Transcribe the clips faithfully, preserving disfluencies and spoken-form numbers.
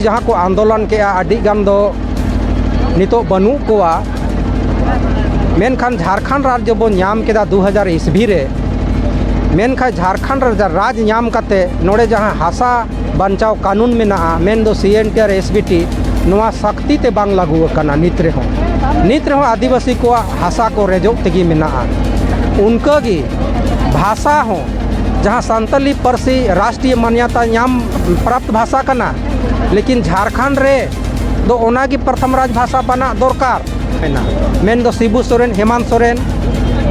ᱡᱟᱦᱟᱸ ᱠᱚ ᱟᱱᱫᱳᱞᱚᱱ ᱠᱮᱜᱼᱟ, ᱟᱹᱰᱤ ᱜᱟᱱ ᱫᱚ ᱱᱤᱛᱚᱜ ᱵᱟᱹᱱᱩᱜ ᱠᱚᱣᱟ᱾ ᱢᱮᱱᱠᱷᱟᱱ ᱡᱷᱟᱲᱠᱷᱚᱸᱰ ᱨᱟᱡᱽᱡᱚ ᱵᱚᱱ ᱧᱟᱢ ᱠᱮᱫᱟ ᱫᱩ ᱦᱟᱡᱟᱨ ᱤᱥᱵᱤ ᱨᱮ᱾ ᱢᱮᱱᱠᱷᱟᱱ ᱡᱷᱟᱲᱠᱷᱚᱸᱰ ᱨᱮ ᱨᱟᱡᱽ ᱧᱟᱢ ᱠᱟᱛᱮ ᱱᱚᱰᱮ ᱡᱟᱦᱟᱸ ᱦᱟᱥᱟ ᱵᱟᱧᱪᱟᱣ ᱠᱟᱹᱱᱩᱱ ᱢᱮᱱᱟᱜᱼᱟ, ᱢᱮᱱᱫᱚ ᱥᱤ ᱮᱱ ᱴᱤ ᱟᱨ ᱮᱥ ᱵᱤ ᱴᱤ, ᱱᱚᱣᱟ ᱥᱟᱹᱠᱛᱤ ᱛᱮ ᱵᱟᱝ ᱞᱟᱹᱜᱩ ᱟᱠᱟᱱᱟ ᱱᱤᱛ ᱨᱮᱦᱚᱸ᱾ ᱱᱤᱛ ᱨᱮᱦᱚᱸ ᱟᱹᱫᱤᱵᱟᱹᱥᱤ ᱠᱚᱣᱟᱜ ᱦᱟᱥᱟ ᱠᱚ ᱨᱮᱡᱚᱜ ᱛᱮᱜᱮ ᱢᱮᱱᱟᱜᱼᱟ᱾ ᱚᱱᱠᱟᱜᱮ ᱵᱷᱟᱥᱟ ᱦᱚᱸ, ᱡᱟᱦᱟᱸ ᱥᱟᱱᱛᱟᱞᱤ ᱯᱟᱹᱨᱥᱤ ᱨᱟᱥᱴᱨᱤᱭᱚ ᱢᱟᱱᱭᱟᱛᱟ ᱧᱟᱢ ᱯᱨᱟᱯᱛ ᱵᱷᱟᱥᱟ ᱠᱟᱱᱟ, ᱞᱮᱠᱤᱱ ᱡᱷᱟᱲᱠᱷᱚᱸᱰ ᱨᱮ ᱫᱚ ᱚᱱᱟᱜᱮ ᱯᱨᱚᱛᱷᱚᱢ ᱨᱟᱡᱽ ᱵᱷᱟᱥᱟ ᱵᱟᱱᱟᱜ ᱫᱚᱨᱠᱟᱨ ᱮᱱᱟ᱾ ᱢᱮᱱᱫᱚ ᱥᱤᱵᱩ ᱥᱚᱨᱮᱱ, ᱦᱮᱢᱟᱱᱛ ᱥᱚᱨᱮᱱ,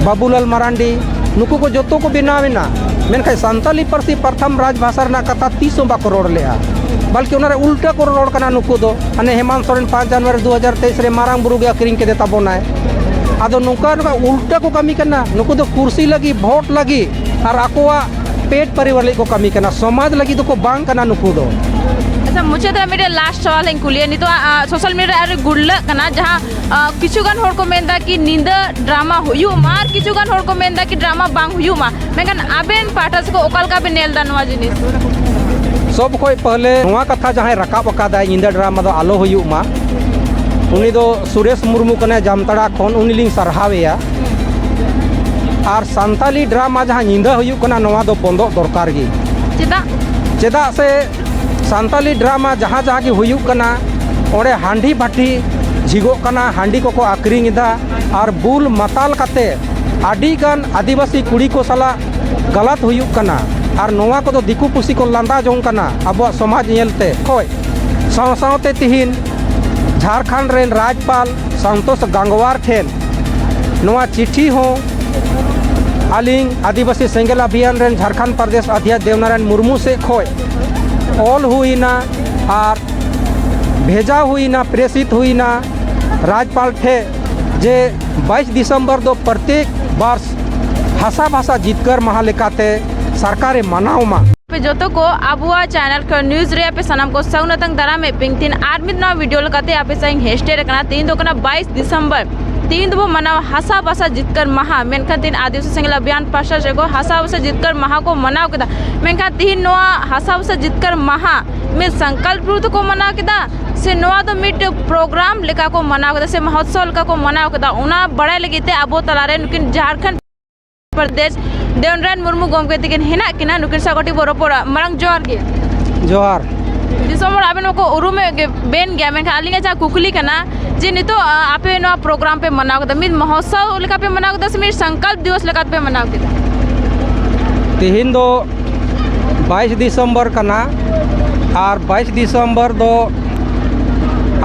ᱵᱟᱵᱩᱞᱟᱞ ᱢᱟᱨᱟᱱᱰᱤ, ᱱᱩᱠᱩ ᱠᱚ ᱡᱚᱛᱚ ᱠᱚ ᱵᱮᱱᱟᱣ ᱮᱱᱟ᱾ ᱢᱮᱱᱠᱷᱟᱱ ᱥᱟᱱᱛᱟᱞᱤ ᱯᱟᱹᱨᱥᱤ ᱯᱨᱚᱛᱷᱚᱢ ᱨᱟᱡᱽ ᱵᱷᱟᱥᱟ ᱨᱮᱱᱟᱜ ᱠᱟᱛᱷᱟ ᱛᱤᱥ ᱦᱚᱸ ᱵᱟᱠᱚ ᱨᱚᱲ ᱞᱮᱜᱼᱟ, ᱵᱚᱞᱠᱤ ᱚᱱᱟᱨᱮ ᱩᱞᱴᱟᱹ ᱠᱚ ᱨᱚᱲ ᱠᱟᱱᱟ ᱱᱩᱠᱩ ᱫᱚ᱾ ᱦᱟᱱᱮ ᱦᱮᱢᱟᱱᱛ ᱥᱚᱨᱮᱱ ᱯᱟᱸᱪ ᱡᱟᱱᱩᱣᱟᱨᱤ ᱫᱩ ᱦᱟᱡᱟᱨ ᱛᱮᱭᱤᱥ ᱨᱮ ᱢᱟᱨᱟᱝ ᱵᱩᱨᱩ ᱜᱮ ᱟᱹᱠᱷᱨᱤᱧ ᱠᱮᱫᱮ ᱛᱟᱵᱚᱱᱟᱭ᱾ ᱟᱫᱚ ᱱᱚᱝᱠᱟ ᱱᱚᱝᱠᱟ ᱩᱞᱴᱟᱹ ᱠᱚ ᱠᱟᱹᱢᱤ ᱠᱟᱱᱟ ᱱᱩᱠᱩ ᱫᱚ, ᱠᱩᱨᱥᱤ ᱞᱟᱹᱜᱤᱫ, ᱵᱷᱳᱴ ᱞᱟᱹᱜᱤᱫ ᱟᱨ ᱟᱠᱚᱣᱟᱜ ᱯᱮᱴ ᱯᱟᱨᱤᱵᱟᱨ ᱞᱟᱹᱜᱤᱫ ᱠᱚ ᱠᱟᱹᱢᱤ ᱠᱟᱱᱟ, ᱥᱚᱢᱟᱡᱽ ᱞᱟᱹᱜᱤᱫ ᱫᱚᱠᱚ ᱵᱟᱝ ᱠᱟᱱᱟ ᱱᱩᱠᱩ ᱫᱚ᱾ ᱟᱪᱪᱷᱟ, ᱢᱩᱪᱟᱹᱫ ᱨᱮ ᱢᱤᱫᱴᱮᱱ ᱞᱟᱥᱴ ᱥᱟᱣᱟᱞ ᱤᱧ ᱠᱩᱞᱤᱭᱟ᱾ ᱱᱤᱛᱚᱜ ᱥᱳᱥᱟᱞ ᱢᱤᱰᱤᱭᱟ ᱨᱮ ᱟᱹᱰᱤ ᱜᱩᱨᱞᱟᱹᱜ ᱠᱟᱱᱟ, ᱡᱟᱦᱟᱸ ᱟᱸ, ᱠᱤᱪᱷᱩ ᱜᱟᱱ ᱦᱚᱲ ᱠᱚ ᱢᱮᱱᱫᱟ ᱠᱤ ᱧᱤᱫᱟᱹ ᱰᱨᱟᱢᱟ ᱦᱩᱭᱩᱜ ᱢᱟ, ᱟᱨ ᱠᱤᱪᱷᱩ ᱜᱟᱱ ᱦᱚᱲ ᱠᱚ ᱢᱮᱱᱫᱟ ᱠᱤ ᱰᱨᱟᱢᱟ ᱵᱟᱝ ᱦᱩᱭᱩᱜ ᱢᱟ᱾ ᱢᱮᱱᱠᱷᱟᱱ ᱟᱵᱮᱱ ᱯᱟᱦᱴᱟ ᱥᱮᱫ ᱠᱷᱚᱱ ᱚᱠᱟ ᱞᱮᱠᱟ ᱵᱮᱱ ᱧᱮᱞ ᱮᱫᱟ ᱱᱚᱣᱟ ᱡᱤᱱᱤᱥ? ᱥᱚᱵ ᱠᱷᱚᱱ ᱯᱟᱦᱞᱮ ᱱᱚᱣᱟ ᱠᱟᱛᱷᱟ ᱡᱟᱦᱟᱸᱭ ᱨᱟᱠᱟᱵ ᱟᱠᱟᱫᱟᱭ ᱧᱤᱫᱟᱹ ᱰᱨᱟᱢᱟ ᱫᱚ ᱟᱞᱚ ᱦᱩᱭᱩᱜ ᱢᱟ, ᱩᱱᱤ ᱫᱚ ᱥᱩᱨᱮᱥ ᱢᱩᱨᱢᱩ ᱠᱟᱱᱟᱭ ᱡᱟᱢᱛᱟᱲᱟ ᱠᱷᱚᱱ, ᱩᱱᱤ ᱞᱤᱧ ᱥᱟᱨᱦᱟᱣᱮᱭᱟ᱾ ᱟᱨ ᱥᱟᱱᱛᱟᱞᱤ ᱰᱨᱟᱢᱟ ᱡᱟᱦᱟᱸ ᱧᱤᱫᱟᱹ ᱦᱩᱭᱩᱜ ᱠᱟᱱᱟ, ᱱᱚᱣᱟ ᱫᱚ ᱵᱚᱱᱫᱚᱜ ᱫᱚᱨᱠᱟᱨ ᱜᱮ᱾ ᱪᱮᱫᱟᱜ? ᱪᱮᱫᱟᱜ ᱥᱮ ᱥᱟᱱᱛᱟᱞᱤ ᱰᱨᱟᱢᱟ ᱡᱟᱦᱟᱸ ᱡᱟᱦᱟᱸ ᱜᱮ ᱦᱩᱭᱩᱜ ᱠᱟᱱᱟ, ᱚᱸᱰᱮ ᱦᱟᱺᱰᱤ ᱵᱷᱟᱹᱴᱤ ᱡᱷᱤᱜᱚᱜ ᱠᱟᱱᱟ, ᱦᱟᱺᱰᱤ ᱠᱚᱠᱚ ᱟᱹᱠᱷᱨᱤᱧ ᱮᱫᱟ, ᱟᱨ ᱵᱩᱞ ᱢᱟᱛᱟᱞ ᱠᱟᱛᱮ ᱟᱹᱰᱤ ᱜᱟᱱ ᱟᱹᱫᱤᱵᱟᱹᱥᱤ ᱠᱩᱲᱤ ᱠᱚ ᱥᱟᱞᱟᱜ ᱜᱟᱞᱟᱛ ᱦᱩᱭᱩᱜ ᱠᱟᱱᱟ᱾ ᱟᱨ ᱱᱚᱣᱟ ᱠᱚᱫᱚ ᱫᱤᱠᱩ ᱯᱩᱥᱤ ᱠᱚ ᱞᱟᱸᱫᱟ ᱡᱚᱝ ᱠᱟᱱᱟ ᱟᱵᱚᱣᱟᱜ ᱥᱚᱢᱟᱡᱽ ᱧᱮᱞᱛᱮ᱾ ᱦᱳᱭ, ᱥᱟᱶ ᱥᱟᱶᱛᱮ ᱛᱤᱦᱤᱧ ᱡᱷᱟᱲᱠᱷᱚᱸᱰ ᱨᱮᱱ ᱨᱟᱡᱽᱯᱟᱞ ᱥᱚᱱᱛᱳᱥ ᱜᱟᱝᱜᱣᱟᱨ ᱴᱷᱮᱱ ᱱᱚᱣᱟ ᱪᱤᱴᱷᱤ ᱦᱚᱸ ᱟᱹᱞᱤᱧ ᱟᱹᱫᱤᱵᱟᱹᱥᱤ ᱥᱮᱸᱜᱮᱞ ᱚᱵᱷᱤᱭᱟᱱ ᱨᱮᱱ ᱡᱷᱟᱲᱠᱷᱚᱸᱰ ᱯᱨᱚᱫᱮᱥ ᱚᱫᱷᱭᱚᱠᱷ ᱫᱮᱵᱽᱱᱟᱨᱟᱭᱚᱱ ᱢᱩᱨᱢᱩ ᱥᱮᱫ ᱠᱷᱚᱱ ᱚᱞ ᱦᱩᱭᱱᱟ ᱟᱨ ᱵᱷᱮᱡᱟ ᱦᱩᱭᱱᱟ, ᱯᱨᱮᱥᱤᱛ ᱦᱩᱭᱱᱟ ᱨᱟᱡᱽᱯᱟᱞ ᱴᱷᱮᱱ ᱡᱮ ᱵᱟᱭᱤᱥ ᱰᱤᱥᱮᱢᱵᱚᱨ ᱫᱚ ᱯᱨᱚᱛᱮᱠ ᱵᱟᱨᱥ ᱦᱟᱥᱟ ᱵᱷᱟᱥᱟ ᱡᱤᱛᱠᱟᱹᱨ ᱢᱟᱦᱟ ᱞᱮᱠᱟᱛᱮ ᱥᱚᱨᱠᱟᱨᱮ ᱢᱟᱱᱟᱣ ᱢᱟ᱾ ᱟᱯᱮ ᱡᱚᱛᱚ ᱠᱚ ᱟᱵᱚᱣᱟᱜ ᱪᱮᱱᱮᱞ ᱠᱷᱚᱱ ᱱᱤᱭᱩᱡᱽ ᱨᱮ ᱟᱯᱮ ᱥᱟᱱᱟᱢ ᱠᱚ ᱥᱟᱹᱜᱩᱱ ᱟᱛᱟᱝ ᱫᱟᱨᱟᱢᱮᱫ ᱯᱮ ᱛᱤᱧ᱾ ᱟᱨ ᱢᱤᱫ ᱱᱟᱣᱟ ᱵᱷᱤᱰᱤᱭᱳ ᱞᱮᱠᱟᱛᱮ ᱟᱯᱮ ᱥᱟᱶ ᱤᱧ ᱦᱮᱡ ᱥᱮᱴᱮᱨ ᱟᱠᱟᱱᱟ᱾ ᱛᱮᱦᱮᱧ ᱫᱚ ᱠᱟᱱᱟ ᱵᱟᱭᱤᱥ ᱰᱤᱥᱮᱢᱵᱚᱨ᱾ ᱛᱤᱦᱤᱧ ᱫᱚᱵᱚ ᱢᱟᱱᱟᱣᱟ ᱦᱟᱥᱟ ᱵᱷᱟᱥᱟ ᱡᱤᱛᱠᱟᱹᱨ ᱢᱟᱦᱟ, ᱢᱮᱱᱠᱷᱟᱱ ᱛᱤᱦᱤᱧ ᱟᱹᱫᱤᱵᱟᱹᱥᱤ ᱥᱮᱸᱜᱮᱞ ᱚᱵᱷᱤᱭᱟᱱ ᱯᱟᱦᱴᱟ ᱥᱮᱫ ᱠᱚ ᱦᱟᱥᱟ ᱵᱷᱟᱥᱟ ᱡᱤᱛᱠᱟᱹᱨ ᱢᱟᱦᱟ ᱠᱚ ᱢᱟᱱᱟᱣ ᱠᱮᱫᱟ᱾ ᱢᱮᱱᱠᱷᱟᱱ ᱛᱤᱦᱤᱧ ᱱᱚᱣᱟ ᱦᱟᱥᱟ ᱵᱷᱟᱥᱟ ᱡᱤᱛᱠᱟᱹᱨ ᱢᱟᱦᱟ ᱢᱤᱫ ᱥᱚᱝᱠᱚᱞᱯ ᱨᱩ ᱛᱮᱠᱚ ᱢᱟᱱᱟᱣ ᱠᱮᱫᱟ, ᱥᱮ ᱱᱚᱣᱟ ᱫᱚ ᱢᱤᱫᱴᱮᱡ ᱯᱨᱳᱜᱨᱟᱢ ᱞᱮᱠᱟ ᱠᱚ ᱢᱟᱱᱟᱣ ᱠᱮᱫᱟ, ᱥᱮ ᱢᱚᱦᱳᱛᱥᱚᱵ ᱞᱮᱠᱟ ᱠᱚ ᱢᱟᱱᱟᱣ ᱠᱮᱫᱟ, ᱚᱱᱟ ᱵᱟᱲᱟᱭ ᱞᱟᱹᱜᱤᱫ ᱛᱮ ᱟᱵᱚ ᱛᱟᱞᱟᱨᱮ ᱱᱩᱠᱤᱱ ᱡᱷᱟᱲᱠᱷᱚᱸᱰ ᱯᱨᱚᱫᱮᱥ ᱫᱮᱣᱱᱟᱨᱟᱭᱚᱱ ᱢᱩᱨᱢᱩ ᱜᱚᱢᱠᱮ ᱛᱤᱠᱤᱱ ᱦᱮᱱᱟᱜ ᱠᱤᱱᱟ, ᱱᱩᱠᱤᱱ ᱥᱟᱶ ᱠᱟᱹᱴᱤᱡ ᱵᱚ ᱨᱚᱯᱚᱲᱟ᱾ ᱢᱟᱲᱟᱝ ᱡᱚᱦᱟᱨ ᱜᱮ᱾ ᱡᱚᱦᱟᱨ᱾ ᱫᱤᱥᱚᱢ ᱦᱚᱲ ᱟᱵᱮᱱ ᱢᱟᱠᱚ ᱩᱨᱩᱢᱮᱫ ᱜᱮ, ᱵᱮᱱ ᱜᱮᱭᱟ, ᱢᱮᱱᱠᱷᱟᱱ ᱟᱹᱞᱤᱧᱟᱜ ᱡᱟᱦᱟᱸ ᱠᱩᱠᱞᱤ ᱠᱟᱱᱟ ᱡᱮ ᱱᱤᱛᱚᱜ, ᱟ, ᱟᱯᱮ ᱱᱚᱣᱟ ᱯᱨᱳᱜᱨᱟᱢ ᱯᱮ ᱢᱟᱱᱟᱣ ᱠᱮᱫᱟ, ᱢᱤᱫ ᱢᱚᱦᱳᱛᱥᱚᱵ ᱞᱮᱠᱟ ᱯᱮ ᱢᱟᱱᱟᱣ ᱠᱮᱫᱟ ᱥᱮ ᱢᱤᱫ ᱥᱚᱝᱠᱚᱞᱯ ᱫᱤᱵᱚᱥ ᱞᱮᱠᱟ ᱯᱮ ᱢᱟᱱᱟᱣ ᱠᱮᱫᱟ? ᱛᱤᱦᱤᱧ ᱫᱚ ᱵᱟᱭᱤᱥ ᱰᱤᱥᱮᱢᱵᱚᱨ ᱠᱟᱱᱟ, ᱟᱨ ᱵᱟᱭᱤᱥ ᱰᱤᱥᱮᱢᱵᱚᱨ ᱫᱚ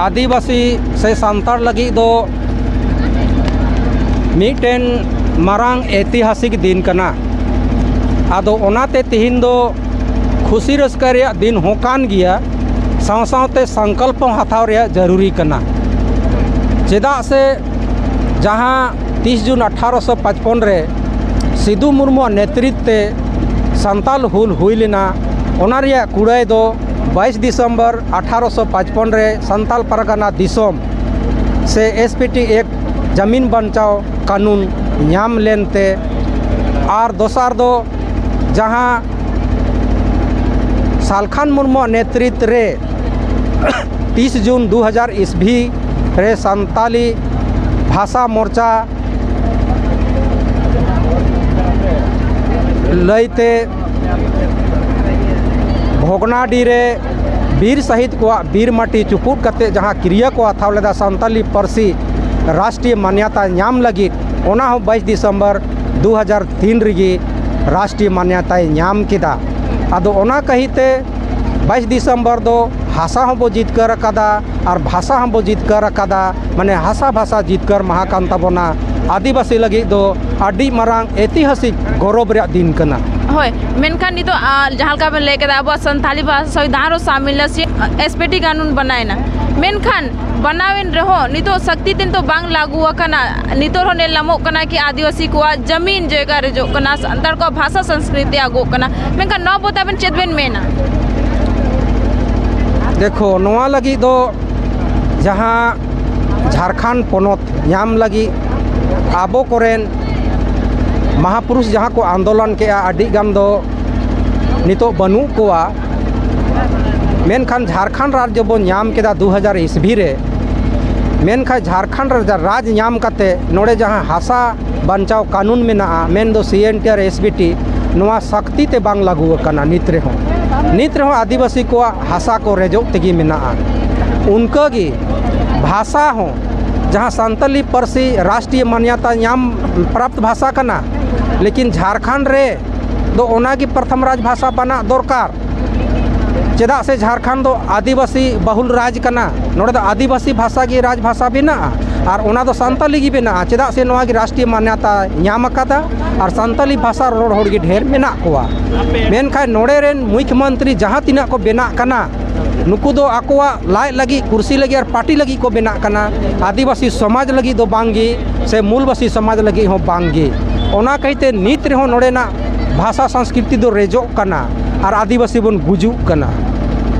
ᱟᱹᱫᱤᱵᱟᱹᱥᱤ ᱥᱮ ᱥᱟᱱᱛᱟᱲ ᱞᱟᱹᱜᱤᱫ ᱫᱚ ᱢᱤᱫᱴᱮᱱ ᱢᱟᱨᱟᱝ ᱮᱛᱤᱦᱟᱥᱤᱠ ᱫᱤᱱ ᱠᱟᱱᱟ᱾ ᱟᱫᱚ ᱚᱱᱟᱛᱮ ᱛᱤᱦᱤᱧ ᱫᱚ ᱠᱷᱩᱥᱤ ᱨᱟᱹᱥᱠᱟᱹ ᱨᱮᱭᱟᱜ ᱫᱤᱱ ᱦᱚᱸ ᱠᱟᱱ ᱜᱮᱭᱟ, ᱥᱟᱶ ᱥᱟᱶᱛᱮ ᱥᱚᱝᱠᱚᱞᱯᱚ ᱦᱟᱛᱟᱣ ᱨᱮᱭᱟᱜ ᱡᱟᱹᱨᱩᱨᱤ ᱠᱟᱱᱟ᱾ ᱪᱮᱫᱟᱜ ᱥᱮ ᱡᱟᱦᱟᱸ ᱛᱤᱥ ᱡᱩᱱ ᱟᱴᱷᱟᱨᱚᱥᱚ ᱯᱟᱸᱪᱯᱚᱱ ᱨᱮ ᱥᱤᱫᱩ ᱢᱩᱨᱢᱩᱣᱟᱜ ᱱᱮᱛᱨᱤᱛ ᱛᱮ ᱥᱟᱱᱛᱟᱞ ᱦᱩᱞ ᱦᱩᱭ ᱞᱮᱱᱟ, ᱚᱱᱟ ᱨᱮᱭᱟᱜ ᱠᱩᱲᱟᱹᱭ ᱫᱚ ᱵᱟᱭᱤᱥ ᱰᱤᱥᱮᱢᱵᱚᱨ ᱟᱴᱷᱟᱨᱚᱥᱚ ᱯᱟᱸᱪᱯᱚᱱ ᱨᱮ ᱥᱟᱱᱛᱟᱞ ᱯᱟᱨᱜᱟᱱᱟ ᱫᱤᱥᱚᱢ ᱥᱮ ᱮᱥ ᱯᱤ ᱴᱤ ᱮᱠᱴ, ᱡᱟᱢᱤᱱ ᱵᱟᱧᱪᱟᱣ ᱠᱟᱹᱱᱩᱱ ᱧᱟᱢ ᱞᱮᱱᱛᱮ, ᱟᱨ ᱫᱚᱥᱟᱨ ᱫᱚ ᱡᱟᱦᱟᱸ ᱥᱟᱞᱠᱷᱟᱱ ᱢᱩᱨᱢᱩᱣᱟᱜ ᱱᱮᱛᱨᱤᱛ ᱨᱮ ᱛᱤᱥ ᱡᱩᱱ ᱫᱩ ᱦᱟᱡᱟᱨ ᱤᱥᱵᱷᱤ ᱨᱮ ᱥᱟᱱᱛᱟᱞᱤ ᱵᱷᱟᱥᱟ ᱢᱳᱨᱪᱟ ᱞᱟᱹᱭᱛᱮ ᱵᱷᱚᱜᱽᱱᱟᱰᱤ ᱨᱮ ᱵᱤᱨ ᱥᱟᱹᱦᱤᱫ ᱠᱚᱣᱟᱜ ᱵᱤᱨ ᱢᱟᱹᱴᱤ ᱪᱩᱯᱩᱫ ᱠᱟᱛᱮ ᱡᱟᱦᱟᱸ ᱠᱤᱨᱭᱟᱹ ᱠᱚ ᱦᱟᱛᱟᱣ ᱞᱮᱫᱟ ᱥᱟᱱᱛᱟᱞᱤ ᱯᱟᱹᱨᱥᱤ ᱨᱟᱥᱴᱨᱤᱭᱚ ᱢᱟᱱᱭᱟᱛᱟ ᱧᱟᱢ ᱞᱟᱹᱜᱤᱫ, ᱚᱱᱟ ᱦᱚᱸ ᱵᱟᱭᱤᱥ ᱰᱤᱥᱮᱢᱵᱚᱨ ᱫᱩ ᱦᱟᱡᱟᱨ ᱛᱤᱱ ᱨᱮᱜᱮ ᱨᱟᱥᱴᱨᱤᱭᱚ ᱢᱟᱱᱭᱟᱛᱟᱭ ᱧᱟᱢ ᱠᱮᱫᱟ᱾ ᱟᱫᱚ ᱚᱱᱟ ᱠᱟᱹᱦᱤᱛᱮ ᱵᱟᱭᱤᱥ ᱰᱤᱥᱮᱢᱵᱚᱨ ᱫᱚ ᱦᱟᱥᱟ ᱦᱚᱸᱵᱚ ᱡᱤᱛᱠᱟᱹᱨ ᱟᱠᱟᱫᱟ ᱟᱨ ᱵᱷᱟᱥᱟ ᱦᱚᱸᱵᱚ ᱡᱤᱛᱠᱟᱹᱨ ᱟᱠᱟᱫᱟ, ᱢᱟᱱᱮ ᱦᱟᱥᱟ ᱵᱷᱟᱥᱟ ᱡᱤᱛᱠᱟᱹᱨ ᱢᱟᱦᱟ ᱠᱟᱱ ᱛᱟᱵᱚᱱᱟ᱾ ᱟᱹᱫᱤᱵᱟᱹᱥᱤ ᱞᱟᱹᱜᱤᱫ ᱫᱚ ᱟᱹᱰᱤ ᱢᱟᱨᱟᱝ ᱮᱛᱤᱦᱟᱥᱤᱠ ᱜᱚᱨᱚᱵᱽ ᱨᱮᱭᱟᱜ ᱫᱤᱱ ᱠᱟᱱᱟ᱾ ᱦᱳᱭ, ᱢᱮᱱᱠᱷᱟᱱ ᱱᱤᱛᱚᱜ, ᱟ, ᱡᱟᱦᱟᱸ ᱞᱮᱠᱟ ᱵᱮᱱ ᱞᱟᱹᱭ ᱠᱮᱫᱟ, ᱟᱵᱚᱣᱟᱜ ᱥᱟᱱᱛᱟᱞᱤ ᱵᱷᱟᱥᱟ ᱥᱚᱝᱵᱤᱫᱷᱟᱱ ᱨᱮ ᱥᱟᱢᱤᱞ ᱱᱟ, ᱥᱮ ᱮᱥ ᱯᱤ ᱴᱤ ᱠᱟᱹᱱᱩᱱ ᱵᱮᱱᱟᱣ ᱮᱱᱟ, ᱢᱮᱱᱠᱷᱟᱱ ᱵᱮᱱᱟᱣ ᱮᱱ ᱨᱮᱦᱚᱸ ᱱᱤᱛᱚᱜ ᱥᱚᱠᱛᱤ ᱛᱮ ᱱᱤᱛᱚᱜ ᱵᱟᱝ ᱞᱟᱹᱜᱩ ᱟᱠᱟᱱᱟ᱾ ᱱᱤᱛᱚᱜ ᱦᱚᱸ ᱧᱮᱞ ᱧᱟᱢᱚᱜ ᱠᱟᱱᱟ ᱠᱤ ᱟᱹᱫᱤᱵᱟᱹᱥᱤ ᱠᱚᱣᱟᱜ ᱡᱟᱢᱤᱱ ᱡᱟᱭᱜᱟ ᱨᱮᱡᱚᱜ ᱠᱟᱱᱟ, ᱥᱟᱱᱛᱟᱲ ᱠᱚᱣᱟᱜ ᱵᱷᱟᱥᱟ ᱥᱚᱝᱥᱠᱨᱤᱛᱤ ᱟᱜᱚᱜ ᱠᱟᱱᱟ᱾ ᱢᱮᱱᱠᱷᱟᱱ ᱱᱚᱣᱟ ᱵᱟᱵᱚᱫ ᱟᱵᱮᱱ ᱪᱮᱫ ᱵᱮᱱ ᱢᱮᱱᱟ? ᱫᱮᱠᱷᱚ, ᱱᱚᱣᱟ ᱞᱟᱹᱜᱤᱫ ᱫᱚ ᱡᱟᱦᱟᱸ ᱡᱷᱟᱲᱠᱷᱚᱸᱰ ᱯᱚᱱᱚᱛ ᱧᱟᱢ ᱞᱟᱹᱜᱤᱫ ᱟᱵᱚ ᱠᱚᱨᱮᱱ ᱢᱟᱦᱟᱯᱩᱨᱩᱥ ᱡᱟᱦᱟᱸ ᱠᱚ ᱟᱱᱫᱳᱞᱚᱱ ᱠᱮᱜᱼᱟ, ᱟᱹᱰᱤ ᱜᱟᱱ ᱫᱚ ᱱᱤᱛᱚᱜ ᱵᱟᱹᱱᱩᱜ ᱠᱚᱣᱟ᱾ ᱢᱮᱱᱠᱷᱟᱱ ᱡᱷᱟᱲᱠᱷᱚᱸᱰ ᱨᱟᱡᱽᱡᱚ ᱵᱚᱱ ᱧᱟᱢ ᱠᱮᱫᱟ ᱫᱩ ᱦᱟᱡᱟᱨ ᱤᱥᱵᱤ ᱨᱮ᱾ ᱢᱮᱱᱠᱷᱟᱱ ᱡᱷᱟᱲᱠᱷᱚᱸᱰ ᱨᱮ ᱨᱟᱡᱽ ᱧᱟᱢ ᱠᱟᱛᱮ ᱱᱚᱰᱮ ᱡᱟᱦᱟᱸ ᱦᱟᱥᱟ ᱵᱟᱧᱪᱟᱣ ᱠᱟᱹᱱᱩᱱ ᱢᱮᱱᱟᱜᱼᱟ, ᱢᱮᱱᱫᱚ ᱥᱤ ᱮᱱ ᱴᱤ ᱟᱨ ᱮᱥ ᱵᱤ ᱴᱤ, ᱱᱚᱣᱟ ᱥᱟᱹᱠᱛᱤ ᱛᱮ ᱵᱟᱝ ᱞᱟᱹᱜᱩ ᱟᱠᱟᱱᱟ ᱱᱤᱛ ᱨᱮᱦᱚᱸ᱾ ᱱᱤᱛ ᱨᱮᱦᱚᱸ ᱟᱹᱫᱤᱵᱟᱹᱥᱤ ᱠᱚᱣᱟᱜ ᱦᱟᱥᱟ ᱠᱚ ᱨᱮᱡᱚᱜ ᱛᱮᱜᱮ ᱢᱮᱱᱟᱜᱼᱟ᱾ ᱚᱱᱠᱟᱜᱮ ᱵᱷᱟᱥᱟ ᱦᱚᱸ, ᱡᱟᱦᱟᱸ ᱥᱟᱱᱛᱟᱞᱤ ᱯᱟᱹᱨᱥᱤ ᱨᱟᱥᱴᱨᱤᱭᱚ ᱢᱟᱱᱭᱟᱛᱟ ᱧᱟᱢ ᱯᱨᱟᱯᱛ ᱵᱷᱟᱥᱟ ᱠᱟᱱᱟ, ᱞᱮᱠᱤᱱ ᱡᱷᱟᱲᱠᱷᱚᱸᱰ ᱨᱮ ᱫᱚ ᱚᱱᱟᱜᱮ ᱯᱨᱚᱛᱷᱚᱢ ᱨᱟᱡᱽ ᱵᱷᱟᱥᱟ ᱵᱮᱱᱟᱜ ᱫᱚᱨᱠᱟᱨ᱾ ᱪᱮᱫᱟᱜ ᱥᱮ ᱡᱷᱟᱲᱠᱷᱚᱸᱰ ᱫᱚ ᱟᱹᱫᱤᱵᱟᱹᱥᱤ ᱵᱟᱹᱦᱩᱞ ᱨᱟᱡᱽ ᱠᱟᱱᱟ, ᱱᱚᱰᱮ ᱫᱚ ᱟᱹᱫᱤᱵᱟᱹᱥᱤ ᱵᱷᱟᱥᱟ ᱜᱮ ᱨᱟᱡᱽ ᱵᱷᱟᱥᱟ ᱵᱮᱱᱟᱜᱼᱟ ᱟᱨ ᱚᱱᱟ ᱫᱚ ᱥᱟᱱᱛᱟᱞᱤ ᱜᱮ ᱵᱮᱱᱟᱜᱼᱟ᱾ ᱪᱮᱫᱟᱜ ᱥᱮ ᱱᱚᱣᱟ ᱜᱮ ᱨᱟᱥᱴᱨᱤᱭᱚ ᱢᱟᱱᱭᱟᱛᱟ ᱧᱟᱢ ᱟᱠᱟᱫᱟ ᱟᱨ ᱥᱟᱱᱛᱟᱞᱤ ᱵᱷᱟᱥᱟ ᱨᱚᱲ ᱦᱚᱲ ᱜᱮ ᱰᱷᱮᱨ ᱢᱮᱱᱟᱜ ᱠᱚᱣᱟ᱾ ᱢᱮᱱᱠᱷᱟᱱ ᱱᱚᱰᱮ ᱨᱮᱱ ᱢᱩᱠᱷᱭᱚᱢᱚᱱᱛᱨᱤ ᱡᱟᱦᱟᱸ ᱛᱤᱱᱟᱹᱜ ᱠᱚ ᱵᱮᱱᱟᱜ ᱠᱟᱱᱟ, ᱱᱩᱠᱩ ᱫᱚ ᱟᱠᱚᱣᱟᱜ ᱞᱟᱡ ᱞᱟᱹᱜᱤᱫ, ᱠᱩᱨᱥᱤ ᱞᱟᱹᱜᱤᱫ ᱟᱨ ᱯᱟᱨᱴᱤ ᱞᱟᱹᱜᱤᱫ ᱠᱚ ᱵᱮᱱᱟᱜ ᱠᱟᱱᱟ, ᱟᱹᱫᱤᱵᱟᱹᱥᱤ ᱥᱚᱢᱟᱡᱽ ᱞᱟᱹᱜᱤᱫ ᱫᱚ ᱵᱟᱝ ᱜᱮ, ᱥᱮ ᱢᱩᱞᱵᱟᱹᱥᱤ ᱥᱚᱢᱟᱡᱽ ᱞᱟᱹᱜᱤᱫ ᱦᱚᱸ ᱵᱟᱝ ᱜᱮ᱾ ᱚᱱᱟ ᱠᱟᱹᱭᱛᱮ ᱱᱤᱛ ᱨᱮᱦᱚᱸ ᱱᱚᱰᱮᱱᱟᱜ ᱵᱷᱟᱥᱟ ᱥᱚᱝᱥᱠᱨᱤᱛᱤ ᱫᱚ ᱨᱮᱡᱚᱜ ᱠᱟᱱᱟ ᱟᱨ ᱟᱹᱫᱤᱵᱟᱹᱥᱤ ᱵᱚᱱ ᱜᱩᱡᱩᱜ ᱠᱟᱱᱟ᱾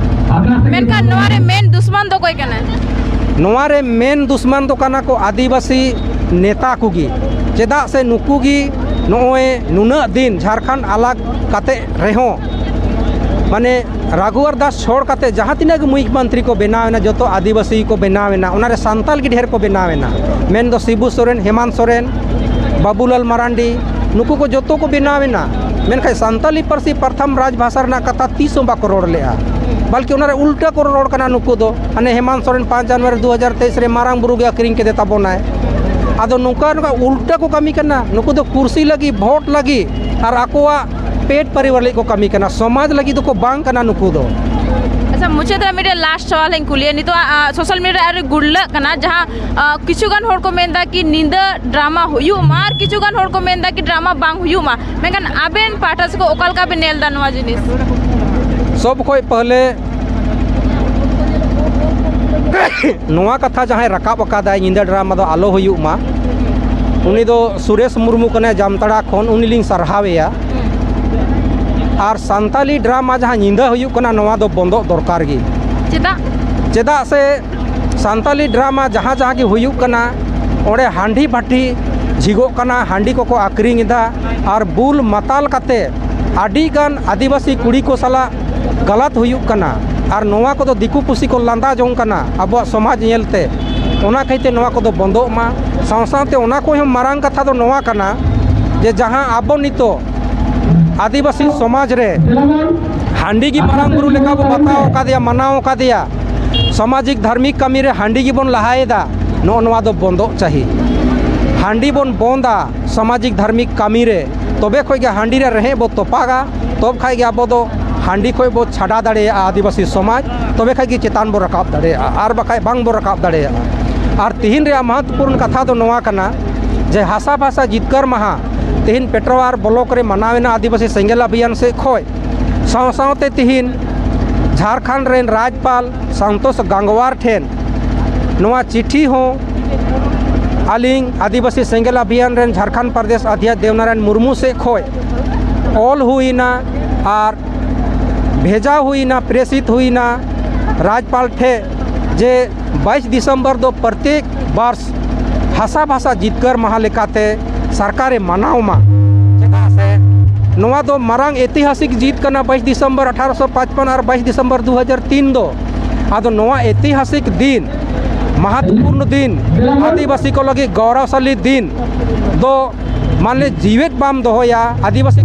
ᱢᱮᱱᱠᱷᱟᱱ ᱱᱚᱣᱟ ᱨᱮ ᱢᱮᱱ ᱫᱩᱥᱢᱟᱱ ᱫᱚ ᱚᱠᱚᱭ ᱠᱟᱱᱟᱭ? ᱱᱚᱣᱟ ᱨᱮ ᱢᱮᱱ ᱫᱩᱥᱢᱟᱱ ᱫᱚ ᱠᱟᱱᱟ ᱠᱚ ᱟᱹᱫᱤᱵᱟᱹᱥᱤ ᱱᱮᱛᱟ ᱠᱚᱜᱮ᱾ ᱪᱮᱫᱟᱜ ᱥᱮ ᱱᱩᱠᱩ ᱜᱮ ᱱᱚᱜᱼᱚᱭ ᱱᱩᱱᱟᱹᱜ ᱫᱤᱱ ᱡᱷᱟᱲᱠᱷᱚᱸᱰ ᱟᱞᱟᱜᱽ ᱠᱟᱛᱮ ᱨᱮᱦᱚᱸ, ᱢᱟᱱᱮ, ᱨᱟᱜᱷᱩᱣᱟᱨ ᱫᱟᱥ ᱪᱷᱚᱲ ᱠᱟᱛᱮ ᱡᱟᱦᱟᱸ ᱛᱤᱱᱟᱹᱜ ᱜᱮ ᱢᱩᱠᱷᱭᱚᱢᱚᱱᱛᱨᱤ ᱠᱚ ᱵᱮᱱᱟᱣ ᱮᱱᱟ, ᱡᱚᱛᱚ ᱟᱹᱫᱤᱵᱟᱹᱥᱤ ᱠᱚ ᱵᱮᱱᱟᱣ ᱮᱱᱟ, ᱚᱱᱟᱨᱮ ᱥᱟᱱᱛᱟᱞ ᱜᱮ ᱰᱷᱮᱨ ᱠᱚ ᱵᱮᱱᱟᱣ ᱮᱱᱟ᱾ ᱢᱮᱱᱫᱚ ᱥᱤᱵᱩ ᱥᱚᱨᱮᱱ, ᱦᱮᱢᱟᱱᱛ ᱥᱚᱨᱮᱱ, ᱵᱟᱵᱩᱞᱟᱞ ᱢᱟᱨᱟᱱᱰᱤ, ᱱᱩᱠᱩ ᱠᱚ ᱡᱚᱛᱚ ᱠᱚ ᱵᱮᱱᱟᱣ ᱮᱱᱟ᱾ ᱢᱮᱱᱠᱷᱟᱱ ᱥᱟᱱᱛᱟᱞᱤ ᱯᱟᱹᱨᱥᱤ ᱯᱨᱚᱛᱷᱚᱢ ᱨᱟᱡᱽ ᱵᱷᱟᱥᱟ ᱨᱮᱱᱟᱜ ᱠᱟᱛᱷᱟ ᱛᱤᱥ ᱦᱚᱸ ᱵᱟᱠᱚ ᱨᱚᱲ ᱞᱮᱜᱼᱟ, ᱵᱚᱞᱠᱤ ᱚᱱᱟᱨᱮ ᱩᱞᱴᱟᱹ ᱠᱚ ᱨᱚᱲ ᱠᱟᱱᱟ ᱱᱩᱠᱩ ᱫᱚ᱾ ᱦᱟᱱᱮ ᱦᱮᱢᱟᱱᱛ ᱥᱚᱨᱮᱱ ᱯᱟᱸᱪ ᱡᱟᱱᱩᱣᱟᱨᱤ ᱫᱩ ᱦᱟᱡᱟᱨ ᱛᱮᱭᱤᱥ ᱨᱮ ᱢᱟᱨᱟᱝ ᱵᱩᱨᱩ ᱜᱮ ᱟᱹᱠᱷᱨᱤᱧ ᱠᱮᱫᱮ ᱛᱟᱵᱚᱱᱟᱭ᱾ ᱟᱫᱚ ᱱᱚᱝᱠᱟ ᱱᱚᱝᱠᱟ ᱩᱞᱴᱟᱹ ᱠᱚ ᱠᱟᱹᱢᱤ ᱠᱟᱱᱟ ᱱᱩᱠᱩ ᱫᱚ, ᱠᱩᱨᱥᱤ ᱞᱟᱹᱜᱤᱫ, ᱵᱷᱳᱴ ᱞᱟᱹᱜᱤᱫ ᱟᱨ ᱟᱠᱚᱣᱟᱜ ᱯᱮᱴ ᱯᱚᱨᱤᱵᱟᱨ ᱞᱟᱹᱜᱤᱫ ᱠᱚ ᱠᱟᱹᱢᱤ ᱠᱟᱱᱟ, ᱥᱚᱢᱟᱡᱽ ᱞᱟᱹᱜᱤᱫ ᱫᱚᱠᱚ ᱵᱟᱝ ᱠᱟᱱᱟ ᱱᱩᱠᱩ ᱫᱚ᱾ ᱟᱪᱪᱷᱟ, ᱢᱩᱪᱟᱹᱫ ᱨᱮ ᱢᱤᱫᱴᱮᱱ ᱞᱟᱥᱴ ᱥᱟᱣᱟᱞ ᱤᱧ ᱠᱩᱞᱤᱭᱟ᱾ ᱱᱤᱛᱚᱜ ᱥᱳᱥᱟᱞ ᱢᱤᱰᱤᱭᱟ ᱨᱮ ᱟᱹᱰᱤ ᱜᱩᱨᱞᱟᱹᱜ ᱠᱟᱱᱟ, ᱡᱟᱦᱟᱸ ᱟ, ᱠᱤᱪᱷᱩ ᱜᱟᱱ ᱦᱚᱲ ᱠᱚ ᱢᱮᱱᱫᱟ ᱠᱤ ᱧᱤᱫᱟᱹ ᱰᱨᱟᱢᱟ ᱦᱩᱭᱩᱜ ᱢᱟ ᱟᱨ ᱠᱤᱪᱷᱩ ᱜᱟᱱ ᱦᱚᱲ ᱠᱚ ᱢᱮᱱᱫᱟ ᱠᱤ ᱰᱨᱟᱢᱟ ᱵᱟᱝ ᱦᱩᱭᱩᱜ ᱢᱟ᱾ ᱢᱮᱱᱠᱷᱟᱱ ᱟᱵᱮᱱ ᱯᱟᱦᱴᱟ ᱥᱮᱫ ᱠᱷᱚᱱ ᱚᱠᱟ ᱞᱮᱠᱟ ᱵᱮᱱ ᱧᱮᱞ ᱮᱫᱟ ᱱᱚᱣᱟ ᱡᱤᱱᱤᱥ? ᱥᱚᱵ ᱠᱷᱚᱡ ᱯᱟᱦᱞᱮ ᱱᱚᱣᱟ ᱠᱟᱛᱷᱟ ᱡᱟᱦᱟᱸᱭ ᱨᱟᱠᱟᱵ ᱟᱠᱟᱫᱟᱭ, ᱧᱤᱫᱟᱹ ᱰᱨᱟᱢᱟ ᱫᱚ ᱟᱞᱚ ᱦᱩᱭᱩᱜ ᱢᱟ, ᱩᱱᱤ ᱫᱚ ᱥᱩᱨᱮᱥ ᱢᱩᱨᱢᱩ ᱠᱟᱱᱟᱭ ᱡᱟᱢᱛᱟᱲᱟ ᱠᱷᱚᱱ, ᱩᱱᱤ ᱞᱤᱧ ᱥᱟᱨᱦᱟᱣᱮᱭᱟ᱾ ᱟᱨ ᱥᱟᱱᱛᱟᱞᱤ ᱰᱨᱟᱢᱟ ᱡᱟᱦᱟᱸ ᱧᱤᱫᱟᱹ ᱦᱩᱭᱩᱜ ᱠᱟᱱᱟ, ᱱᱚᱣᱟ ᱫᱚ ᱵᱚᱱᱫᱚᱜ ᱫᱚᱨᱠᱟᱨ ᱜᱮ᱾ ᱪᱮᱫᱟᱜ? ᱪᱮᱫᱟᱜ ᱥᱮ ᱥᱟᱱᱛᱟᱞᱤ ᱰᱨᱟᱢᱟ ᱡᱟᱦᱟᱸ ᱡᱟᱦᱟᱸ ᱜᱮ ᱦᱩᱭᱩᱜ ᱠᱟᱱᱟ, ᱚᱸᱰᱮ ᱦᱟᱺᱰᱤ ᱵᱷᱟᱹᱴᱤ ᱡᱷᱤᱜᱚᱜ ᱠᱟᱱᱟ, ᱦᱟᱺᱰᱤ ᱠᱚᱠᱚ ᱟᱹᱠᱷᱨᱤᱧ ᱮᱫᱟ᱾ ᱟᱨ ᱵᱩᱞ ᱢᱟᱛᱟᱞ ᱠᱟᱛᱮ ᱟᱹᱰᱤ ᱜᱟᱱ ᱟᱹᱫᱤᱵᱟᱹᱥᱤ ᱠᱩᱲᱤ ᱠᱚ ᱥᱟᱞᱟᱜ ᱜᱟᱞᱟᱛ ᱦᱩᱭᱩᱜ ᱠᱟᱱᱟ᱾ ᱟᱨ ᱱᱚᱣᱟ ᱠᱚᱫᱚ ᱫᱤᱠᱩ ᱯᱩᱥᱤ ᱠᱚ ᱞᱟᱸᱫᱟ ᱡᱚᱝ ᱠᱟᱱᱟ ᱟᱵᱚᱣᱟᱜ ᱥᱚᱢᱟᱡᱽ ᱧᱮᱞᱛᱮ᱾ ᱚᱱᱟ ᱠᱷᱟᱹᱛᱤᱨ ᱛᱮ ᱱᱚᱣᱟ ᱠᱚᱫᱚ ᱵᱚᱱᱫᱚᱜ ᱢᱟ᱾ ᱥᱟᱶ ᱥᱟᱶᱛᱮ ᱚᱱᱟ ᱠᱷᱚᱱ ᱦᱚᱸ ᱢᱟᱨᱟᱝ ᱠᱟᱛᱷᱟ ᱫᱚ ᱱᱚᱣᱟ ᱠᱟᱱᱟ ᱡᱮ ᱡᱟᱦᱟᱸ ᱟᱵᱚ ᱱᱤᱛᱚᱜ ᱟᱹᱫᱤᱵᱟᱹᱥᱤ ᱥᱚᱢᱟᱡᱽ ᱨᱮ ᱦᱟᱺᱰᱤ ᱜᱮ ᱢᱟᱨᱟᱝ ᱵᱩᱨᱩ ᱞᱮᱠᱟ ᱵᱚ ᱵᱟᱛᱟᱣ ᱟᱠᱟᱫᱮᱭᱟ, ᱢᱟᱱᱟᱣ ᱟᱠᱟᱫᱮᱭᱟ, ᱥᱟᱢᱟᱡᱤᱠ ᱫᱷᱟᱨᱢᱤᱠ ᱠᱟᱹᱢᱤ ᱨᱮ ᱦᱟᱺᱰᱤ ᱜᱮᱵᱚᱱ ᱞᱟᱦᱟᱭᱮᱫᱟ, ᱱᱚᱜᱼᱚ ᱱᱚᱣᱟ ᱫᱚ ᱵᱚᱱᱫᱚᱜ ᱪᱟᱹᱦᱤ᱾ ᱦᱟᱺᱰᱤ ᱵᱚᱱ ᱵᱚᱱᱫᱟ ᱥᱟᱢᱟᱡᱤᱠ ᱫᱷᱟᱨᱢᱤᱠ ᱠᱟᱹᱢᱤ ᱨᱮ, ᱛᱚᱵᱮ ᱠᱷᱚᱡ ᱜᱮ ᱦᱟᱺᱰᱤ ᱨᱮ ᱨᱮᱦᱮᱫ ᱵᱚ ᱛᱚᱯᱟᱜᱟ, ᱛᱚᱵᱮ ᱠᱷᱟᱡ ᱜᱮ ᱟᱵᱚ ᱫᱚ ᱦᱟᱺᱰᱤ ᱠᱷᱚᱡ ᱵᱚ ᱪᱷᱟᱰᱟ ᱫᱟᱲᱮᱭᱟᱜᱼᱟ ᱟᱹᱫᱤᱵᱟᱹᱥᱤ ᱥᱚᱢᱟᱡᱽ, ᱛᱚᱵᱮ ᱠᱷᱟᱡ ᱜᱮ ᱪᱮᱛᱟᱱ ᱵᱚ ᱨᱟᱠᱟᱵ ᱫᱟᱲᱮᱭᱟᱜᱼᱟ, ᱟᱨ ᱵᱟᱠᱷᱟᱡ ᱵᱟᱝ ᱵᱚ ᱨᱟᱠᱟᱵ ᱫᱟᱲᱮᱭᱟᱜᱼᱟ᱾ ᱟᱨ ᱛᱤᱦᱤᱧ ᱨᱮᱭᱟᱜ ᱢᱚᱦᱚᱛᱯᱩᱨᱱ ᱠᱟᱛᱷᱟ ᱫᱚ ᱱᱚᱣᱟ ᱠᱟᱱᱟ ᱡᱮ ᱦᱟᱥᱟ ᱵᱷᱟᱥᱟ ᱡᱤᱛᱠᱟᱹᱨ ᱢᱟᱦᱟ ᱛᱤᱦᱤᱧ ᱯᱮᱴᱨᱳᱣᱟᱨ ᱵᱞᱚᱠ ᱨᱮ ᱢᱟᱱᱟᱣ ᱮᱱᱟ ᱟᱹᱫᱤᱵᱟᱹᱥᱤ ᱥᱮᱸᱜᱮᱞ ᱚᱵᱷᱤᱭᱟᱱ ᱥᱮᱫ ᱠᱷᱚᱡ᱾ ᱥᱟᱶ ᱥᱟᱶᱛᱮ ᱛᱤᱦᱤᱧ ᱡᱷᱟᱲᱠᱷᱚᱸᱰ ᱨᱮᱱ ᱨᱟᱡᱽᱯᱟᱞ ᱥᱟᱱᱛᱳᱥ ᱜᱟᱝᱜᱣᱟᱨ ᱴᱷᱮᱱ ᱱᱚᱣᱟ ᱪᱤᱴᱷᱤ ᱦᱚᱸ ᱟᱹᱞᱤᱧ ᱟᱹᱫᱤᱵᱟᱹᱥᱤ ᱥᱮᱸᱜᱮᱞ ᱚᱵᱷᱤᱭᱟᱱ ᱨᱮᱱ ᱡᱷᱟᱲᱠᱷᱚᱸᱰ ᱯᱨᱚᱫᱮᱥ ᱚᱫᱷᱭᱚᱠᱥ ᱫᱮᱣᱱᱟᱨᱟᱭᱚᱱ ᱢᱩᱨᱢᱩ ᱥᱮᱫ ᱠᱷᱚᱡ ᱚᱞ ᱦᱩᱭᱱᱟ ᱟᱨ ᱵᱷᱮᱡᱟ ᱦᱩᱭᱱᱟ, ᱯᱨᱮᱥᱤᱛ ᱦᱩᱭᱱᱟ ᱨᱟᱡᱽᱯᱟᱞ ᱴᱷᱮᱡ ᱡᱮ ᱵᱟᱭᱤᱥ ᱰᱤᱥᱮᱢᱵᱚᱨ ᱫᱚ ᱯᱨᱚᱛᱮᱠ ᱵᱟᱨᱥ ᱦᱟᱥᱟ ᱵᱷᱟᱥᱟ ᱡᱤᱛᱠᱟᱹᱨ ᱢᱟᱦᱟ ᱞᱮᱠᱟᱛᱮ ᱥᱚᱨᱠᱟᱨᱮ ᱢᱟᱱᱟᱣ ᱢᱟ᱾ ᱪᱮᱫᱟᱜ ᱥᱮ ᱱᱚᱣᱟ ᱫᱚ ᱢᱟᱨᱟᱝ ᱮᱛᱤᱦᱟᱥᱤᱠ ᱡᱤᱛ ᱠᱟᱱᱟ, ᱵᱟᱭᱤᱥ ᱰᱤᱥᱮᱢᱵᱚᱨ ᱟᱴᱷᱟᱨᱚᱥᱚ ᱯᱟᱸᱪᱯᱟᱱᱱᱚ ᱟᱨ ᱵᱟᱭᱤᱥ ᱰᱤᱥᱮᱢᱵᱚᱨ ᱫᱩ ᱦᱟᱡᱟᱨ ᱛᱤᱱ ᱫᱚ᱾ ᱟᱫᱚ ᱱᱚᱣᱟ ᱮᱛᱤᱦᱟᱥᱤᱠ ᱫᱤᱱ, ᱢᱟᱦᱟᱛᱯᱩᱨᱱᱚ ᱫᱤᱱ, ᱟᱹᱫᱤᱵᱟᱹᱥᱤ ᱠᱚ ᱞᱟᱹᱜᱤᱫ ᱜᱚᱨᱚᱵᱽᱥᱟᱞᱤ ᱫᱤᱱ ᱫᱚ ᱢᱟᱱᱮ ᱡᱤᱣᱮᱫ ᱵᱟᱢ ᱫᱚᱦᱚᱭᱟ, ᱟᱹᱫᱤᱵᱟᱹᱥᱤ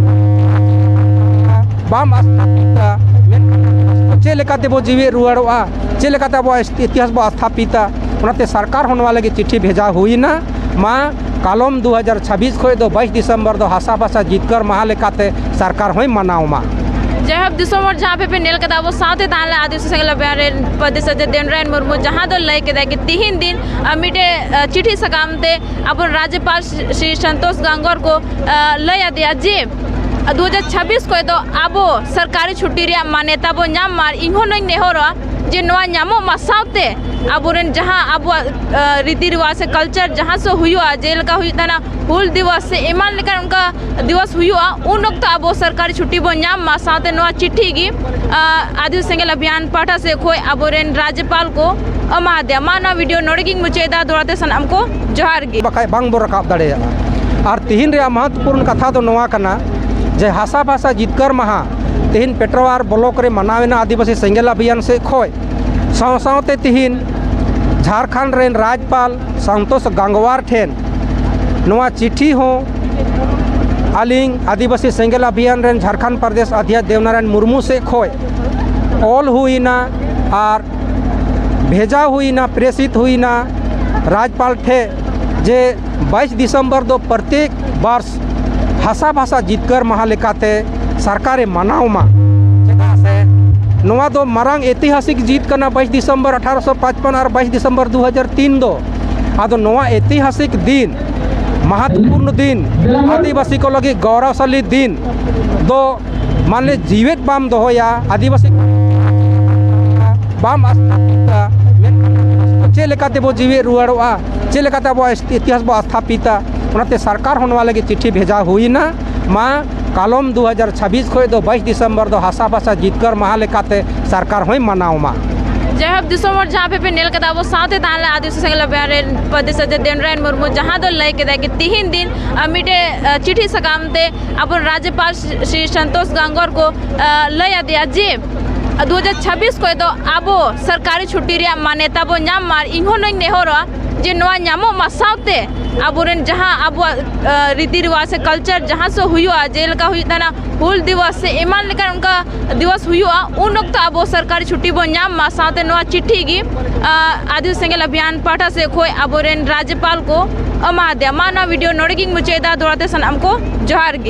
ᱵᱟᱢ ᱟᱥᱛᱷᱟᱯᱤᱛᱟ, ᱢᱮᱱᱠᱷᱟᱱ ᱪᱮᱫ ᱞᱮᱠᱟᱛᱮ ᱵᱚ ᱡᱤᱣᱮᱫ ᱨᱩᱣᱟᱹᱲᱚᱜᱼᱟ, ᱪᱮᱫ ᱞᱮᱠᱟᱛᱮ ᱟᱵᱚᱣᱟᱜ ᱤᱛᱤᱦᱟᱥ ᱵᱚ ᱟᱥᱛᱷᱟᱯᱤᱛᱟ? ᱚᱱᱟᱛᱮ ᱥᱚᱨᱠᱟᱨ ᱦᱚᱸ ᱱᱚᱣᱟ ᱞᱟᱹᱜᱤᱫ ᱪᱤᱴᱷᱤ ᱵᱷᱮᱡᱟ ᱦᱩᱭᱱᱟ᱾ ᱢᱟ ᱠᱟᱞᱚᱢ ᱫᱩ ᱦᱟᱡᱟᱨ ᱪᱷᱟᱵᱵᱤᱥ ᱠᱷᱚᱱ ᱫᱚ ᱵᱟᱭᱤᱥ ᱰᱤᱥᱮᱢᱵᱚᱨ ᱫᱚ ᱦᱟᱥᱟ ᱵᱷᱟᱥᱟ ᱡᱤᱛᱠᱟᱹᱨ ᱢᱟᱦᱟ ᱞᱮᱠᱟᱛᱮ ᱥᱚᱨᱠᱟᱨ ᱦᱚᱸᱭ ᱢᱟᱱᱟᱣ ᱢᱟ᱾ ᱡᱟᱭᱦᱳᱠ, ᱫᱤᱥᱚᱢ ᱦᱚᱲ ᱡᱟᱦᱟᱸ ᱯᱮ ᱯᱮ ᱧᱮᱞ ᱠᱮᱫᱟ, ᱟᱵᱚ ᱥᱟᱶᱛᱮ ᱛᱟᱦᱮᱸ ᱞᱮᱱᱟ ᱟᱹᱫᱤᱵᱟᱹᱥᱤ ᱥᱮᱸᱜᱮᱞ ᱚᱵᱷᱤᱭᱟᱱ ᱨᱮᱱ ᱯᱨᱚᱫᱮᱥ ᱚᱫᱷᱭᱚᱠᱥ ᱫᱮᱣᱱᱟᱨᱟᱭᱚᱱ ᱢᱩᱨᱢᱩ, ᱡᱟᱦᱟᱸ ᱫᱚ ᱞᱟᱹᱭ ᱠᱮᱫᱟᱭ ᱠᱤ ᱛᱤᱦᱤᱧ ᱫᱤᱱ, ᱟᱨ ᱢᱤᱫᱴᱮᱡ, ᱟᱨ, ᱪᱤᱴᱷᱤ ᱥᱟᱠᱟᱢ ᱛᱮ ᱟᱵᱚ ᱨᱟᱡᱽᱡᱚᱯᱟᱞ ᱥᱨᱤ, ᱥᱨᱤ ᱥᱚᱱᱛᱳᱥ ᱜᱟᱝᱜᱚᱨ ᱠᱚ, ᱟᱨ, ᱞᱟᱹᱭ ᱟᱫᱮᱭᱟ ᱡᱮ ᱫᱩ ᱦᱟᱡᱟᱨ ᱪᱷᱟᱵᱵᱤᱥ ᱠᱷᱚᱱ ᱫᱚ ᱟᱵᱚ ᱥᱚᱨᱠᱟᱨᱤ ᱪᱷᱩᱴᱤ ᱨᱮᱭᱟᱜ ᱢᱟᱱᱭᱚᱛᱟ ᱵᱚ ᱧᱟᱢ ᱢᱟ᱾ ᱟᱨ ᱤᱧ ᱦᱚᱸ ᱱᱚᱣᱟᱧ ᱱᱮᱦᱚᱨᱚᱜᱼᱟ ᱡᱮ ᱱᱚᱣᱟ ᱧᱟᱢᱚᱜ ᱢᱟ, ᱥᱟᱶᱛᱮ ᱟᱵᱚᱨᱮᱱ ᱡᱟᱦᱟᱸ ᱟᱵᱚᱣᱟᱜ, ᱟᱨ, ᱨᱤᱛᱤ ᱨᱮᱣᱟᱡᱽ ᱥᱮ ᱠᱟᱞᱪᱟᱨ ᱡᱟᱦᱟᱸ ᱥᱮ ᱦᱩᱭᱩᱜᱼᱟ, ᱡᱮᱞᱮᱠᱟ ᱦᱩᱭᱩᱜ ᱛᱟᱦᱮᱱᱟ ᱦᱩᱞ ᱫᱤᱵᱚᱥ ᱥᱮ ᱮᱢᱟᱱ ᱞᱮᱠᱟᱱ ᱚᱱᱠᱟ ᱫᱤᱵᱚᱥ ᱦᱩᱭᱩᱜᱼᱟ, ᱩᱱ ᱚᱠᱛᱚ ᱟᱵᱚ ᱥᱚᱨᱠᱟᱨᱤ ᱪᱷᱩᱴᱤ ᱵᱚᱱ ᱧᱟᱢ ᱢᱟ᱾ ᱥᱟᱶᱛᱮ ᱱᱚᱣᱟ ᱪᱤᱴᱷᱤ ᱜᱮ, ᱟᱨ, ᱟᱹᱫᱤᱵᱟᱹᱥᱤ ᱥᱮᱸᱜᱮᱞ ᱚᱵᱷᱤᱭᱟᱱ ᱯᱟᱦᱴᱟ ᱥᱮᱫ ᱠᱷᱚᱱ ᱟᱵᱚᱨᱮᱱ ᱨᱟᱡᱽᱡᱚᱯᱟᱞ ᱠᱚ ᱮᱢᱟᱫᱮᱭᱟ᱾ ᱢᱟ ᱱᱚᱣᱟ ᱵᱷᱤᱰᱤᱭᱳ ᱱᱚᱰᱮ ᱜᱤᱧ ᱢᱩᱪᱟᱹᱫ ᱮᱫᱟ᱾ ᱫᱚᱦᱲᱟ ᱛᱮ ᱥᱟᱱᱟᱢ ᱠᱚ ᱡᱚᱦᱟᱨ ᱜᱮ᱾ ᱵᱟᱠᱷᱟᱡ ᱵᱟᱝ ᱵᱚ ᱨᱟᱠᱟᱵ ᱫᱟᱲᱮᱭᱟᱜᱼᱟ᱾ ᱟᱨ ᱛᱤᱦᱤᱧ ᱨᱮᱭᱟᱜ ᱢᱚᱦᱚᱛᱯᱩᱨᱱ ᱠᱟᱛᱷᱟ ᱫᱚ ᱱᱚᱣᱟ ᱠᱟᱱᱟ ᱡᱮ ᱦᱟᱥᱟ ᱵᱷᱟᱥᱟ ᱡᱤᱛᱠᱟᱹᱨ ᱢᱟᱦᱟ ᱛᱤᱦᱤᱧ ᱯᱮᱴᱨᱟᱣᱟᱨ ᱵᱞᱚᱠ ᱨᱮ ᱢᱟᱱᱟᱣ ᱮᱱᱟ ᱟᱹᱫᱤᱵᱟᱹᱥᱤ ᱥᱮᱸᱜᱮᱞ ᱚᱵᱷᱤᱭᱟᱱ ᱥᱮᱫ ᱠᱷᱚᱡ᱾ ᱥᱟᱶ ᱥᱟᱶᱛᱮ ᱛᱤᱦᱤᱧ ᱡᱷᱟᱲᱠᱷᱚᱸᱰ ᱨᱮᱱ ᱨᱟᱡᱽᱯᱟᱞ ᱥᱟᱱᱛᱳᱥ ᱜᱟᱝᱜᱣᱟᱨ ᱴᱷᱮᱱ ᱱᱚᱣᱟ ᱪᱤᱴᱷᱤ ᱦᱚᱸ ᱟᱹᱞᱤᱧ ᱟᱹᱫᱤᱵᱟᱹᱥᱤ ᱥᱮᱸᱜᱮᱞ ᱚᱵᱷᱤᱭᱟᱱ ᱨᱮᱱ ᱡᱷᱟᱲᱠᱷᱚᱸᱰ ᱯᱨᱚᱫᱮᱥ ᱚᱫᱷᱭᱚᱠᱷ ᱫᱮᱵᱽᱱᱟᱨᱟᱭᱚᱱ ᱢᱩᱨᱢᱩ ᱥᱮᱫ ᱠᱷᱚᱡ ᱚᱞ ᱦᱩᱭᱱᱟ ᱟᱨ ᱵᱷᱮᱡᱟ ᱦᱩᱭᱱᱟ, ᱯᱨᱮᱥᱤᱛ ᱦᱩᱭᱱᱟ ᱨᱟᱡᱽᱯᱟᱞ ᱴᱷᱮᱡ ᱡᱮ ᱵᱟᱭᱤᱥ ᱰᱤᱥᱮᱢᱵᱚᱨ ᱫᱚ ᱯᱨᱚᱛᱮᱠ ᱵᱟᱨᱥ ᱦᱟᱥᱟ ᱵᱷᱟᱥᱟ ᱡᱤᱛᱠᱟᱹᱨ ᱢᱟᱦᱟ ᱞᱮᱠᱟᱛᱮ ᱥᱚᱨᱠᱟᱨᱮ ᱢᱟᱱᱟᱣ ᱢᱟ᱾ ᱪᱮᱫᱟᱜ ᱥᱮ ᱱᱚᱣᱟ ᱫᱚ ᱢᱟᱨᱟᱝ ᱮᱛᱤᱦᱟᱥᱤᱠ ᱡᱤᱛ ᱠᱟᱱᱟ, ᱵᱟᱭᱤᱥ ᱰᱤᱥᱮᱢᱵᱚᱨ ᱟᱴᱷᱟᱨᱚᱥᱚ ᱯᱟᱸᱪᱯᱟᱱᱱᱚ ᱟᱨ ᱵᱟᱭᱤᱥ ᱰᱤᱥᱮᱢᱵᱚᱨ ᱫᱩ ᱦᱟᱡᱟᱨ ᱛᱤᱱ ᱫᱚ᱾ ᱟᱫᱚ ᱱᱚᱣᱟ ᱮᱛᱤᱦᱟᱥᱤᱠ ᱫᱤᱱ, ᱢᱟᱦᱚᱛᱯᱩᱨᱱᱚ ᱫᱤᱱ, ᱟᱹᱫᱤᱵᱟᱹᱥᱤ ᱠᱚ ᱞᱟᱹᱜᱤᱫ ᱜᱚᱨᱚᱵᱽᱥᱟᱞᱤ ᱫᱤᱱ ᱫᱚ ᱢᱟᱱᱮ ᱡᱤᱣᱮᱫ ᱵᱟᱢ ᱫᱚᱦᱚᱭᱟ, ᱟᱹᱫᱤᱵᱟᱹᱥᱤ ᱵᱟᱢ ᱟᱥᱛᱷᱟᱯᱤᱛᱟ, ᱢᱮᱱᱠᱷᱟᱱ ᱪᱮᱫ ᱞᱮᱠᱟᱛᱮ ᱵᱚ ᱡᱤᱣᱮᱫ ᱨᱩᱣᱟᱹᱲᱚᱜᱼᱟ? ᱪᱮᱫ ᱞᱮᱠᱟᱛᱮ ᱟᱵᱚᱣᱟᱜ ᱤᱛᱤᱦᱟᱥ ᱵᱚ ᱟᱥᱛᱷᱟᱯᱤᱛᱟ? ᱚᱱᱟᱛᱮ ᱥᱚᱨᱠᱟᱨ ᱦᱚᱸ ᱱᱚᱣᱟ ᱞᱟᱹᱜᱤᱫ ᱪᱤᱴᱷᱤ ᱵᱷᱮᱡᱟ ᱦᱩᱭᱱᱟ᱾ ᱢᱟ ᱠᱟᱞᱚᱢ ᱫᱩ ᱦᱟᱡᱟᱨ ᱪᱷᱟᱵᱵᱤᱥ ᱠᱷᱚᱱ ᱫᱚ ᱵᱟᱭᱤᱥ ᱰᱤᱥᱮᱢᱵᱚᱨ ᱫᱚ ᱦᱟᱥᱟ ᱵᱷᱟᱥᱟ ᱡᱤᱛᱠᱟᱹᱨ ᱢᱟᱦᱟ ᱞᱮᱠᱟᱛᱮ ᱥᱚᱨᱠᱟᱨ ᱦᱚᱸᱭ ᱢᱟᱱᱟᱣ ᱢᱟ᱾ ᱡᱟᱭᱦᱳᱠ, ᱫᱤᱥᱚᱢ ᱦᱚᱲ ᱡᱟᱦᱟᱸ ᱯᱮ ᱯᱮ ᱧᱮᱞ ᱠᱮᱫᱟ, ᱟᱵᱚ ᱥᱟᱶᱛᱮ ᱛᱟᱦᱮᱸ ᱞᱮᱱᱟ ᱟᱹᱫᱤᱵᱟᱹᱥᱤ ᱥᱮᱸᱜᱮᱞ ᱚᱵᱷᱤᱭᱟᱱ ᱨᱮᱱ ᱯᱨᱚᱫᱮᱥ ᱥᱚᱪᱤᱵᱽ ᱫᱮᱵᱽᱱᱟᱨᱟᱭᱚᱱ ᱢᱩᱨᱢᱩ, ᱡᱟᱦᱟᱸ ᱫᱚ ᱞᱟᱹᱭ ᱠᱮᱫᱟᱭ ᱠᱤ ᱛᱤᱦᱤᱧ ᱫᱤᱱ, ᱟ, ᱢᱤᱫᱴᱮᱡ, ᱟ, ᱪᱤᱴᱷᱤ ᱥᱟᱠᱟᱢ ᱛᱮ ᱟᱵᱚ ᱨᱟᱡᱽᱡᱚᱯᱟᱞ ᱥᱨᱤ, ᱥᱨᱤ ᱥᱚᱱᱛᱳᱥ ᱜᱟᱝᱜᱚᱨ ᱠᱚ, ᱟ, ᱞᱟᱹᱭ ᱟᱫᱮᱭᱟ ᱡᱮ ᱫᱩ ᱦᱟᱡᱟᱨ ᱪᱷᱟᱵᱵᱤᱥ ᱠᱷᱚᱱ ᱫᱚ ᱟᱵᱚ ᱥᱚᱨᱠᱟᱨᱤ ᱪᱷᱩᱴᱤ ᱨᱮᱭᱟᱜ ᱢᱟᱱᱭᱚᱛᱟ ᱵᱚ ᱧᱟᱢ ᱢᱟ᱾ ᱟᱨ ᱤᱧ ᱦᱚᱸ ᱱᱚᱣᱟᱧ ᱱᱮᱦᱚᱨᱚᱜᱼᱟ ᱡᱮ ᱱᱚᱣᱟ ᱧᱟᱢᱚᱜ ᱢᱟ, ᱥᱟᱶᱛᱮ ᱟᱵᱚᱨᱮᱱ ᱡᱟᱦᱟᱸ ᱟᱵᱚᱣᱟᱜ, ᱟ, ᱨᱤᱛᱤ ᱨᱮᱣᱟᱡᱽ ᱥᱮ ᱠᱟᱞᱪᱟᱨ ᱡᱟᱦᱟᱸ ᱥᱮ ᱦᱩᱭᱩᱜᱼᱟ, ᱡᱮᱞᱮᱠᱟ ᱦᱩᱭᱩᱜ ᱛᱟᱦᱮᱱᱟ ᱦᱩᱞ ᱫᱤᱵᱚᱥ ᱥᱮ ᱮᱢᱟᱱ ᱞᱮᱠᱟᱱ ᱚᱱᱠᱟ ᱫᱤᱵᱚᱥ ᱦᱩᱭᱩᱜᱼᱟ, ᱩᱱ ᱚᱠᱛᱚ ᱟᱵᱚ ᱥᱚᱨᱠᱟᱨᱤ ᱪᱷᱩᱴᱤ ᱵᱚᱱ ᱧᱟᱢ ᱢᱟ᱾ ᱥᱟᱶᱛᱮ ᱱᱚᱣᱟ ᱪᱤᱴᱷᱤ ᱜᱮ, ᱟ, ᱟᱹᱫᱤᱵᱟᱹᱥᱤ ᱥᱮᱸᱜᱮᱞ ᱚᱵᱷᱤᱭᱟᱱ ᱯᱟᱦᱴᱟ ᱥᱮᱫ ᱠᱷᱚᱱ ᱟᱵᱚᱨᱮᱱ ᱨᱟᱡᱽᱡᱚᱯᱟᱞ ᱠᱚ ᱮᱢᱟ ᱫᱮᱭᱟ᱾ ᱢᱟ ᱱᱚᱣᱟ ᱵᱷᱤᱰᱤᱭᱳ ᱱᱚᱰᱮ ᱜᱤᱧ ᱢᱩᱪᱟᱹᱫ ᱮᱫᱟ᱾ ᱫᱚᱦᱲᱟ ᱛᱮ ᱥᱟᱱᱟᱢ ᱠᱚ ᱡᱚᱦᱟᱨ ᱜᱮ᱾